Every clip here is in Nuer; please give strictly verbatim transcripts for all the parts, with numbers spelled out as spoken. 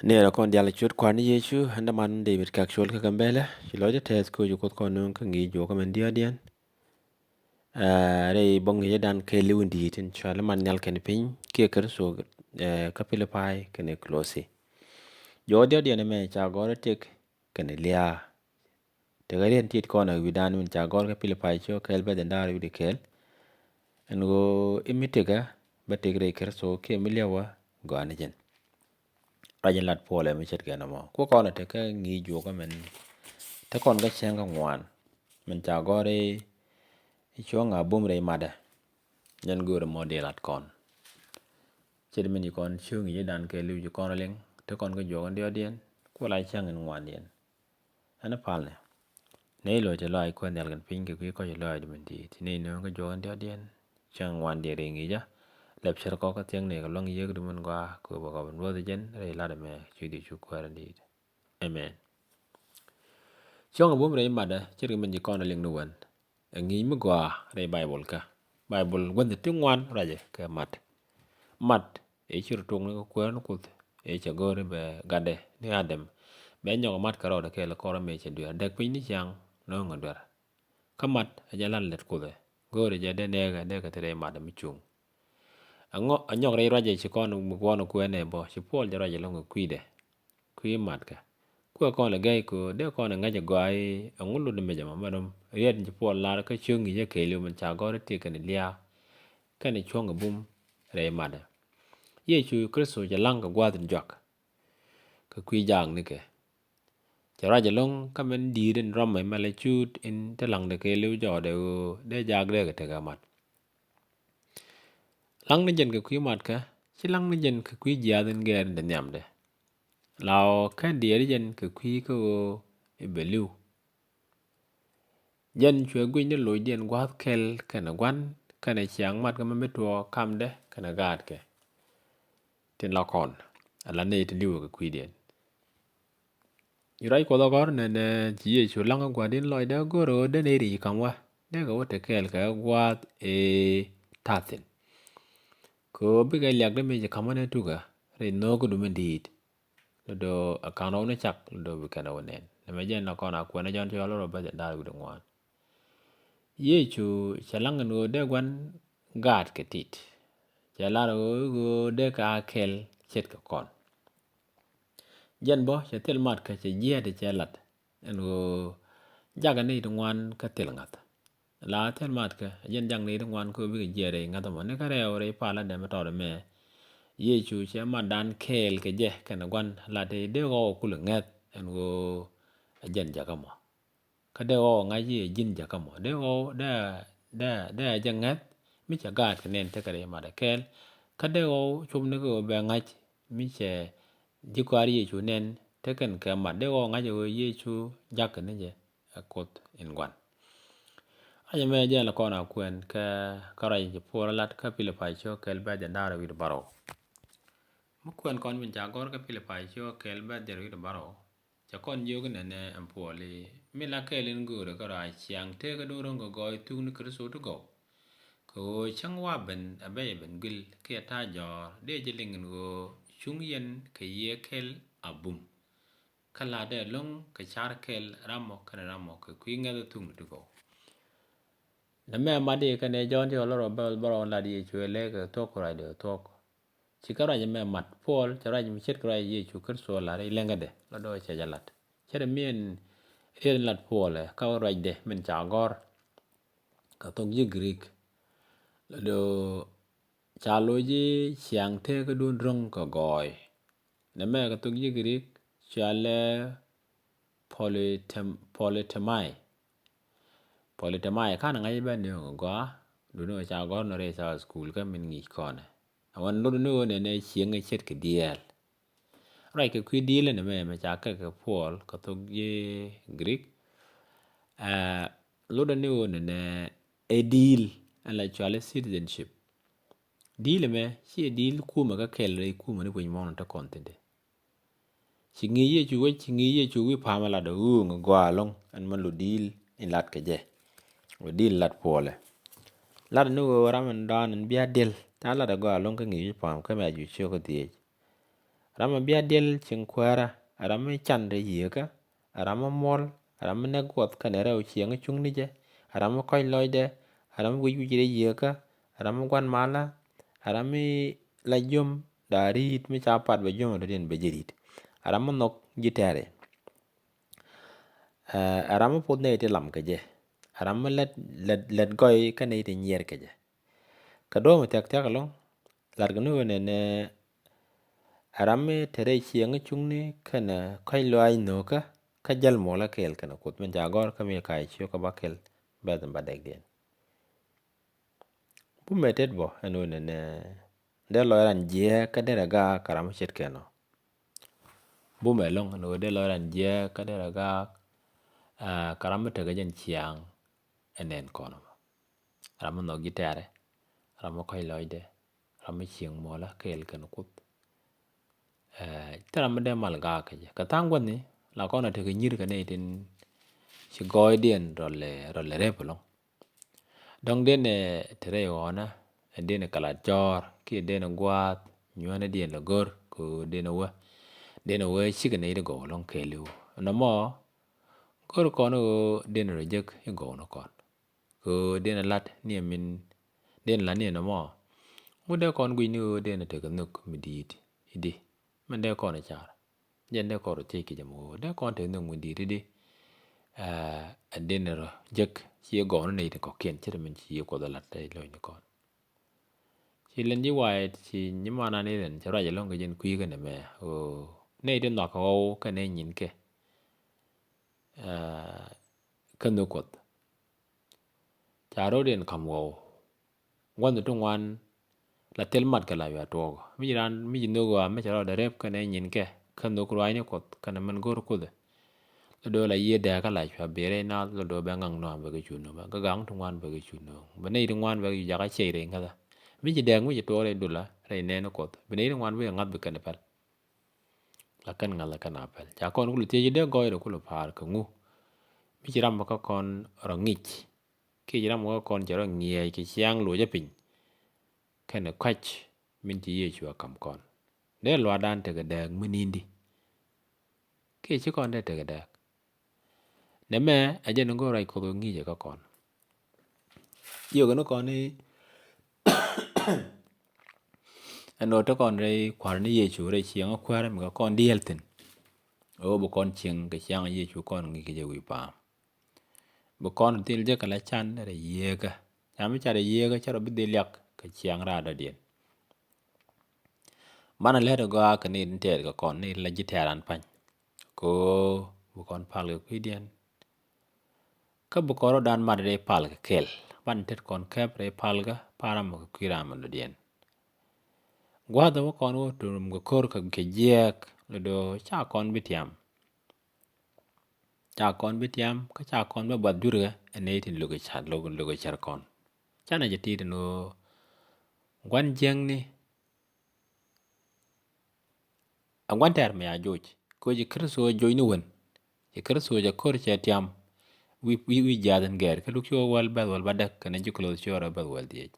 Nɛɛrɛ kɔn diaal cuɔt Kua̱r ni Yecu, ɛn däman David Kak Cuɔl kä Gambɛlɛ, ci lɔcdä tɛth kɛ cu Kuoth kɔn nööŋ kä ŋi̱i̱c juɔkä mɛn diɔ̱ɔ̱diɛn. Aa, rɛy bä ŋi̱i̱cä dan kɛɛliw in di̱i̱t in cɔal i̱ Man Nhial kɛnɛ Piny kiɛ Kritho, ɛ, kä Pilipai kɛnɛ Kulothi. Juɔk diɔ̱ɔ̱diɛn ɛmɛ ca gɔ̱r i̱ tëk kɛnɛ lia̱a̱. Tekɛ riɛn tiet kɔn ɛ wi̱dan min ca gɔ̱r kä Pilipai ciök kɛɛl bɛth in da̱a̱r wi̱cdɛ kɛɛl. Ɛn ɣöö i̱ mi tekä bä tek rɛy Kritho kiɛ mi liɛwä gɔaa ni jɛn. Ruac in lat Puɔl ɛ mi ce̱tkɛ nɔmɔ. Kuɛ kɔn ɛ tekä ŋi̱i̱c juɔkä mɛn te kɔn kä cäŋ kä ŋuan min ca gɔ̱r i̱ cuɔ̱ŋ a bum rɛy matdä. Jɛn göörä mɔ dee lat kɔn. Ce̱t min ci kɔn cäŋ ŋi̱i̱c dan kɛɛliw ci kɔn liŋ te kɔn kä juɔk in diɔ̱ɔ̱diɛn kuɛ la cäŋ in ŋuandiɛn. Ɛn ɛ palnɛ. Nɛy lo̱c cɛ lɔaac Kuäär nhial kɛnɛ piny kɛ kui̱ kɔc cɛ lɔaac di min di̱i̱t. Nɛy nööŋ kä juɔk in diɔ̱ɔ̱diɛn cäŋ ŋuandiɛn rɛy ŋi̱i̱cä. Lɛp cär kɔk kä thiäŋ nɛy kɛ luaŋ yiëëk di min gɔaa kɛ ɣöö bɛ kɔp in luɔth jɛn rɛy lat ɛmɛ cuc di cu Kuäär in di̱i̱t. Amen. Cuɔ̱ŋ a bum rɛy matdä ce̱tkɛ min ci kɔn a liŋ ni wän. Ɛ ŋi̱i̱c mi gɔaa rɛy Baibol kä. Baibol gua̱th ti ŋuan ruacɛ kɛ mat. Mat ëë ci rɔ tok ni kä kuäär ni Kuoth ëë cɛ go̱o̱ri bɛ gatdɛ ni Adam. Bɛ nyɔk mat kɛ rɔɔdɛ kɛɛl kɔrɛ mëë cɛ dueer däk piny ni ciaŋ nööŋ ɛ duer. Kä mat ɛ jɛ la̱t lät Kuothɛ go̱o̱ri jɛ dee nɛɛkɛ dee kɛ te rɛy mat mi cuŋ. Ɛ nyɔk rɛy ruacɛ ci kɔn mi guɔ̱ɔ̱n kuɛɛnɛ bä ci Puɔl jɛ ruacɛ lo̱ŋ kɛ kui̱dɛ. Kui̱ matkɛ. Kuɛ kɔn ɛ gɛy kɛ ɣöö dee kɔn ɛ ŋäc ɛ gɔaa i̱ ɛŋu lot ni mecɛ mɔ mɛn rom riɛt in ci Puɔl lar kä cio̱ŋ ŋi̱i̱cä kɛɛliw min ca gɔ̱r i̱ tëk kɛnɛ lia̱a̱ kɛnɛ cuɔ̱ŋ ɛ bum rɛy matdä. Yecu Kritho cɛ la̱ŋ kɛ gua̱a̱th in jɔak kɛ kui̱ jaaknikɛ. Cɛ ruac ɛlɔ̱ŋ kä min di̱i̱t in rɔm ɛmɛ lɛ cuut in te la̱ŋdɛ kɛɛliw jɔɔdɛ ɣöö dee jaak dee kɛ tekɛ mat. La̱ŋ ni jɛn kɛ kui̱ matkä ci la̱ŋ ni jɛn kɛ kui̱ jiaath in gɛɛr in te nhiamdɛ. La ɣɔɔ kä diɛɛri jɛn kɛ kui̱ kä ɣöö i̱ bɛ li̱w. Jɛn cuɛ guic ni locdiɛn gua̱a̱th kɛl kɛnɛ gua̱n kɛnɛ ciaŋ mat kä mi mi tuɔɔk kamdɛ kɛnɛ gaatkɛ. Tin la kɔn ala nɛy ti li̱wä kɛ kui̱diɛn. Ci ruac Kuɔth a gɔ̱r nɛnɛ ci Yecu la̱ŋ kä gua̱di̱n lɔcdä go̱r ɣöö dee nɛy ric ka̱m wä dee kɛ wä te kɛɛl kɛ gua̱a̱th ëë ta̱thi̱n. Kɛ ɣöö bikɛ liakdä mëë ci ka̱m wä nɛ tukä rɛy nhöökädu min di̱i̱t. Lɔ do̱ a ka̱n rɔw ni cak lɔ do̱ bi kɛn a wä nɛn. Nɛmɛ jɛn a kɔn a kuɛn a Jɔ̱ɔ̱n ti ɣɔl rɔ bäth a da̱a̱r wi̱cdɛ ŋuan. Yecu cɛ la̱ŋ ɛn ɣöö dee gua̱n gaat kɛ tit. Cɛ lar ɣöö i̱ ɣöö dee kɛ a kɛl ce̱tkɛ kɔn. Jɛn bä cɛ thil mat kä cɛ jiɛɛt cɛ lat ɛn ɣöö jakɛ nɛy ti ŋuan kä thil ŋa̱th. La thil mat kä jɛn jak nɛy ti ŋuan kä bikɛ jiɛɛt rɛy ŋa̱th ɛmɔ ni kä rɛw rɛy pal adɛ mi tɔt ɛmɛ. Yecu cɛ matdan kɛɛl kɛ jɛ kɛnɛ gua̱n la ti dee ɣɔw kulɛ ŋäth ɛn ɣöö ɛ jɛn jakä mɔ. Kä dee ɣɔw ŋa̱c i̱ ɛ ji̱n jakä mɔ dee ɣɔw dee dee dee ɛ jɛ ŋäth mi cɛ gaat kɛ nɛn tekɛ rɛy matdɛ kɛɛl. Kä dee ɣɔw cop ni kä ɣöö bɛ ŋa̱c mi cɛ ji̱ kɔaar Yecu nɛn tekɛn kɛ mat dee ɣɔw ŋa̱c ɛ ɣöö Yecu jakä ni jɛ ɛ Kuoth in gua̱n. A jɛ mɛ jɛn la kɔn a kuɛn kä kä ruac in ci Puɔl lat kä Pilipai ciök kɛl bɛ̈th jɛ da̱a̱r wi̱cdɛ bärɔw. Mi kuɛn kɔn min ca gɔ̱r kä Pilipai ciök kɛl bɛ̈th jɛ wi̱cdɛ bärɔw. Cɛ kɔn jiök inɛnɛ ɛn Puɔl i̱ mi la kɛɛl in göörä kä ruac ciaŋ tëëkä do̱r ro̱ŋ kɛ gɔɔy thuk ni Kritho ti gɔw. Kɛ ɣöö cäŋ wa ben a bɛc a ben guil kiɛ ta̱a̱ jɔ̱ɔ̱r dee jɛ liŋ in ɣöö cuŋ yɛn kɛ yiëë kɛl a bum. Kä la̱tdɛ lo̱ŋ kɛ car kɛl ramɔ kɛnɛ ramɔ kɛ kui̱ ŋɛth a thuk ni ti gɔw. Nɛmɛ mat i̱ kɛnɛ Jɔ̱ɔ̱n ti ɣɔl rɔ bɛl bärɔw lat Yecu ɛ lɛk kɛ thuɔ̱k kɛ ruacdɛ thuɔ̱k. Ci kä ruac ɛmɛ mat Puɔl cɛ ruac mi ce̱tkɛ ruac Yecu Kritho lar i̱ lɛŋkädɛ la do̱ cɛ jɛ lat. Ce̱t ɛmi ɛn riet in lat Puɔl ɛ kä ruacdɛ min ca gɔ̱r. Kɛ thok ji̱ Grik la do̱ ca lo̱c i̱ ciaŋ tëëkädun ro̱ŋ kɛ gɔɔy. Nɛmɛ kɛ thok ji̱ Grik cɔalɛ politem- politemai. Politemai kanɛ ŋa̱c i̱ bɛ nööŋ gɔaa duni ɣöö ca gɔ̱r ni rɛy Sabbath School kä min ŋi̱i̱c kɔnɛ. Ɛwän lot ni ɣöö nɛnɛ cieŋ ɛ ce̱tkɛ diɛɛl. Ruac kɛ kui̱ di̱i̱l ɛn ɛmɛ mɛ ca kɛ kɛ Puɔl kɛ thok ji̱ Grik. Ɛ lot ni ɣöö nɛnɛ ɛ di̱i̱l ɛn la cɔalɛ citizenship. Di̱i̱l ɛmɛ ciɛ di̱i̱l kumɛ kä kɛl rɛy kumɛ ni puɔ̱ny muɔ̱ɔ̱n te kɔn thi̱n dee. Ci ŋi̱i̱c Yecu wec ci ŋi̱i̱c Yecu wi̱i̱ pa̱a̱m ɛ lat ɛ ɣööŋ ɛ gɔaa ɛlɔ̱ŋ ɛn mɛn lo di̱i̱l in lat kɛ jɛ. Lo di̱i̱l in lat Puɔlɛ. Lat ni ɣöö ram in dɔ̱a̱n in bia diɛl ca lat ɛ gɔaa ɛlɔ̱ŋ kä ŋi̱i̱c wi̱i̱ pa̱a̱m kä mɛ a juc ciök kä dhieec. Ram mi bia diɛl cieŋ kuäärä, ɛ ram mi can rɛy yieekä, ɛ ram mi muɔl, ɛ ram mi näk guɔth kɛnɛ rɛw ciɛŋ cuŋni jɛ, ɛ ram mi kɔc lɔcdɛ, ɛ ram mi wic wic rɛy yieekä, ɛ ram mi gua̱n malä, ɛ ram mi la jiöm da̱a̱ ri̱i̱t mi ca pat bɛ jiöm dɔ̱diɛn bɛ ji̱ ri̱i̱t, ɛ ram mi nhɔk ji̱ tɛ̈ri. Ɛ ram mi puth nɛy ti lam kɛ jɛ, ɛ ram mi lät, lät, lät gɔy kä nɛy ti nyiɛɛr kɛ jɛ. Kɛ duɔ̱ɔ̱p mi thia̱k thia̱k ɛlɔ̱ŋ, lat kɛ ni ɣöö nɛnɛ ɛ ram mi te rɛy ciɛŋ cuŋni kɛnɛ kɔ̱c lɔaac nhöökä kä jäl muɔlä kɛɛl kɛnɛ Kuoth min ca gɔ̱r kä Mika ciök kä bäkɛl bɛ̈th in bädäkdiɛn. Bumɛ tet bä ɛn ɣöö nɛnɛ dee lɔc ran jiääk kä derɛ gaak kɛ ram mi ce̱tkɛ nɔ. Bumɛ ɛlɔ̱ŋ ɛn ɣöö dee lɔc ran jiääk kä derɛ gaak, aa, kɛ ram mi tekɛ jɛn ciaŋ ɛ nɛn kɔn ɛmɔ. Ram mi nhɔk ji̱ tɛ̈rɛ, ram mi kɔ̱c lɔcdɛ, ram mi cieŋ muɔlä kɛɛl kɛnɛ Kuoth. Ɛ, thil ram mi dee mal gaak kɛ jɛ. Kɛ tha̱a̱ŋ gua̱thni, la kɔn a tekɛ nyi̱r kɛ nɛy tin ci gɔɔydiɛn rɔl, rɔl rep ɛlɔ̱ŋ. Dɔ̱ŋ denɛ te rɛy ɣɔnä, ɛ denɛ kɛ lat jɔ̱ɔ̱r, kiɛ denɛ gua̱a̱th, nyuäänädiɛn lɛ go̱r, kɛ ɣöö denɛ wä, denɛ wä cikɛ nɛy ti gɔw ɛlɔ̱ŋ kɛɛliw. Nɔmɔ, go̱r kɔn ɣöö denɛ rɔ jek i̱ gɔw ni kɔn. Kɛ ɣöö denɛ lat ni ɛmin, denɛ lat ni ɛn ɛmɔ. Ŋut dee kɔn guic ni ɣöö denɛ tekɛ nhök mi di̱i̱t i̱di. Min dee kɔn i̱ car. Jɛn dee kɔn rɔ thiec kɛ jɛ mɔ ɣöö dee kɔn tekɛ nhök mi di̱i̱t i̱di. Ɛ, ɛ denɛ rɔ jek ci i̱ gɔw ni nɛy ti kɔ̱kiɛn ce̱t min ci i̱ Kuoth ɛ lat rɛy lo̱cnikɔn. Ci Len Ji̱ Waɛt ci nyimanan i̱ Len cɛ ruac ɛlɔ̱ŋ kɛ jɛn kui̱ kɛnɛ mɛ ɣöö nɛy ti nhɔakɛ ɣɔw kɛnɛ nyinkɛ. Ɛ, kä nhök Kuɔth. Ca ro̱o̱diɛn ka̱m ɣɔw. Gua̱n ti ŋuan la thil mat kɛ la yua tuɔɔk. Mi ci raan, mi ci nhök ɣɔaa, mi cɛ rɔɔdɛ rep kɛnɛ nyinkɛ, kä nhök ruaacni Kuɔth kɛnɛ min go̱o̱r Kuoth. Lɔ do̱o̱ la yiëë dääk kä la cua ber rɛy naath, lɔ do̱o̱ bɛ ŋaŋ nɔam bɛ kɛ cu nhök, bɛ gaŋ ti ŋuan bɛ kɛ cu nhök. Bɛ nɛy ti ŋuan bɛ kɛ cu jakä ciɛc rɛy ŋäthä. Mi ci dääk mi ci tuɔɔk rɛy dula, rɛy nɛɛni Kuɔth. Bɛ nɛy ti ŋuan bɛ kɛ ŋa̱th bɛ kɛn pɛl. La kɛn ŋa̱th la kɛn a pɛl. Ca kɔn kul thiec dee gɔɔydɛ kul pa̱a̱r kɛ ŋu. Mi ci ram kä kɔn rɔ ŋic. Kiɛ ci ram kä kɔn cɛ rɔ ŋiɛc kɛ ciaŋ locä piny. Kɛnɛ kɔ̱a̱c min ci Yecu a ka̱m kɔn. Dee luaatdan tekɛ dääk mi ni̱n di. Kiɛ ci kɔn dee tekɛ dääk. Nɛmɛ ɛ jɛn in go̱o̱r ruac Kuɔth ŋi̱i̱cɛ kä kɔn. Yio̱k ni kɔn i̱ ɛn ɣöö te kɔn rɛy Kua̱r ni Yecu rɛy cieŋ ɛ kuäärä mi kɛ kɔn diɛɛl thi̱n. Ɣöö bi kɔn cieŋ kɛ ciaŋ Yecu kɔn ŋi̱i̱c kɛ jɛ wi̱i̱ pa̱a̱m. Bi kɔn dhil jek kɛ la can rɛy yieekä. Ca mi ca rɛy yieekä cä rɔ bi dhil liak kɛ ciaŋ raar dɔ̱diɛn. Banɛ lɛt ɛ gɔaa kɛ ni tin tɛɛr kɛ kɔn ni la ji̱ tɛɛr an pa̱ny. Kɛ ɣöö bi kɔn pal kɛ kui̱diɛn. Kä bi kɔn rɔ̱dan mat rɛy pal kɛ kɛl. Banɛ tet kɔn kɛp rɛy pal kä pa̱a̱ ram kɛ kui̱ ram dɔ̱diɛn. Gua̱a̱th ɛ wä kɔn wä tum kɛ ko̱r kɛ jiɛɛk lɛ do̱ ca kɔn bi tiam. Ca kɔn bi tiam kä ca kɔn bä buath jurkɛ ɛ nɛy tin lo̱k ɛ car, lo̱k, lo̱k ɛ car kɔn. Canɛ jɛ ti̱i̱t ɛn ɣöö gua̱n jiäkni ɛ gua̱n tɛɛr mi a joc. Kɛ ɣöö ci Kritho ɛ joc ni wän. Ci Kritho cɛ ko̱r cɛ tiam wi̱i̱, wi̱i̱, wi̱i̱ jiaath in gɛɛr. Kä Luk ci wä wäl bɛ̈th wäl bädäk kɛnɛ ji̱ Kloth ci wä rɔ bɛ̈th wäl dhieec.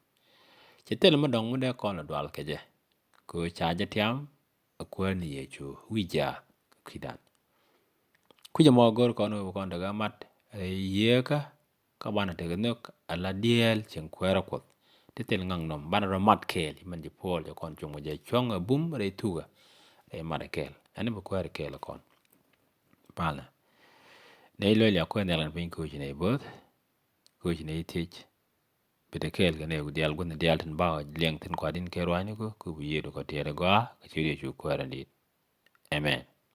Ci thil mi dɔ̱ŋ mi dee kɔn lɛ dual kɛ jɛ. Kɛ ɣöö ca jɛ tiam ɛ Kuäär ni Yecu wi̱i̱ jiaath kɛ kui̱dan. Kui̱c ɛmɔ go̱o̱r kɔn ɣöö bi kɔn tekɛ mat rɛy yieekä kä banɛ tekɛ nhök ala diɛɛl cieŋ kuäärä Kuɔth. Ti thil ŋa̱ŋ nɔm banɛ rɔ mat kɛɛl mɛn ji̱ Puɔl cɛ kɔn cuŋ jɛ cuɔ̱ŋ ɛ bum rɛy thukä rɛy mat kɛɛl. Ɛn bi kuäär kɛɛl kɔn. Palɛ. Nɛy lo̱c liak kuɛn nhial kɛn piny ko̱o̱c nɛy bo̱o̱th. Ko̱o̱c nɛy thiec. Bi te kɛɛl kɛ nɛy ku diaal gua̱thni diaal tin ba liɛŋ thi̱n kua̱r in kɛ rua̱cni ko̱, ku bi yiëëdu kɔ tiɛɛr ɛ gɔaa kɛ ciöt Yecu Kuäär in di̱i̱t. Amen.